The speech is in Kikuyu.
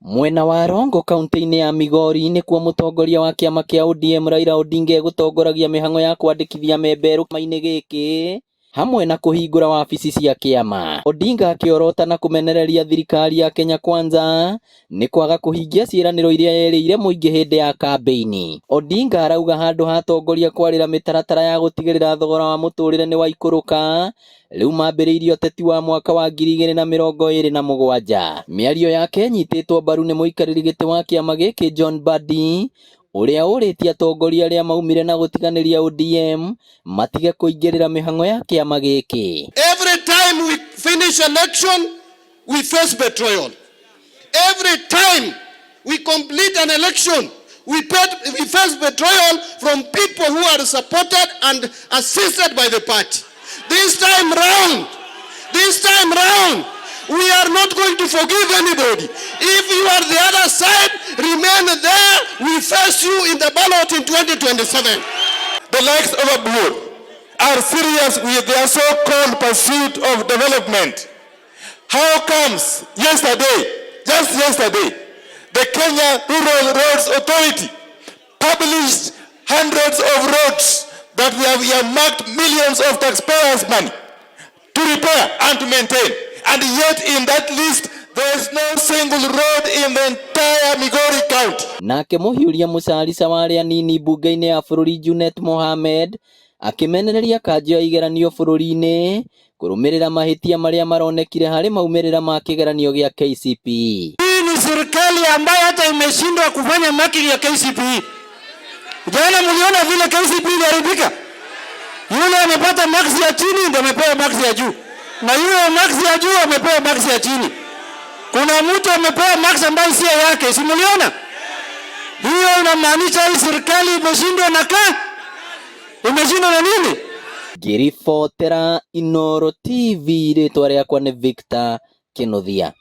Mwena wa Rongo kaunti-inĩ ya Migori nĩkuo mũtongoria wa kĩama kĩa ODM Raila Odinga egũtongoragia mĩhang'o ya kwandĩkithia memba erũ kĩama-inĩ gĩkĩ hamwe na kũhingũra wabici cia kĩama. Odinga akĩorota na kũmenereria thirikari ya Kenya Kwanza nĩ kwaga kũhingia ciĩranĩro iria yerĩire mũingĩ hĩndĩ ya kambĩini. Odinga arauga handũ ha atongoria kwarĩra mĩtaratara ya gũtigĩrĩra thogora wa mũtũrĩre nĩ waikũrũka, rĩu mambĩrĩirie ũteti wa mwaka wa 2027. Mĩario yake ĩnyitĩtwo mbaru nĩ mũikarĩri gĩtĩ wa kĩama gĩkĩ John Mbadi ũrĩa ũrĩtie atongoria arĩa maumire na gũtiganĩria ODM matige kũingĩrĩra mĩhang'o ya kĩama gĩkĩ. Every time we finish election, we face betrayal. Every time we complete an election, we face betrayal from people who are supported and assisted by the party. This time round, we are not going to forgive anybody. If you are the other side, remain there. We face you in the ballot in 2027. The likes of Abuor are serious with their so-called pursuit of development. How comes yesterday, just yesterday, the Kenya Rural Roads Authority published hundreds of roads that we have earmarked millions of taxpayers' money to repair and to maintain? And yet in that list, there is no single road in the entire Migori County. Nake mũhiũria mũcarica wa arĩa anini mbunge-inĩ ya bũrũri Junet Mohamed akĩmenereria kanjũ ya igeranio bũrũri-inĩ kũrũmĩrĩra mahĩtia marĩa maronekire harĩ maumĩrĩra ma kĩgeranio gĩa KCPE. Hii ni serikali ambayo hata imeshindwa kufanya marking ya KCPE. Jana mliona vile KCPE iliharibika. Yule amepata marks ya chini ndio amepewa marks ya juu, na yule marks ya juu amepewa marks ya chini. Kuna mtu amepewa marks ambayo sio yake, si mliona? Hiyo inamaanisha hii serikali imeshindwa na ka imeshindwa na nini? Ngĩribotera Inooro TV rĩtwa rĩakwa nĩ Victor Kĩnuthia.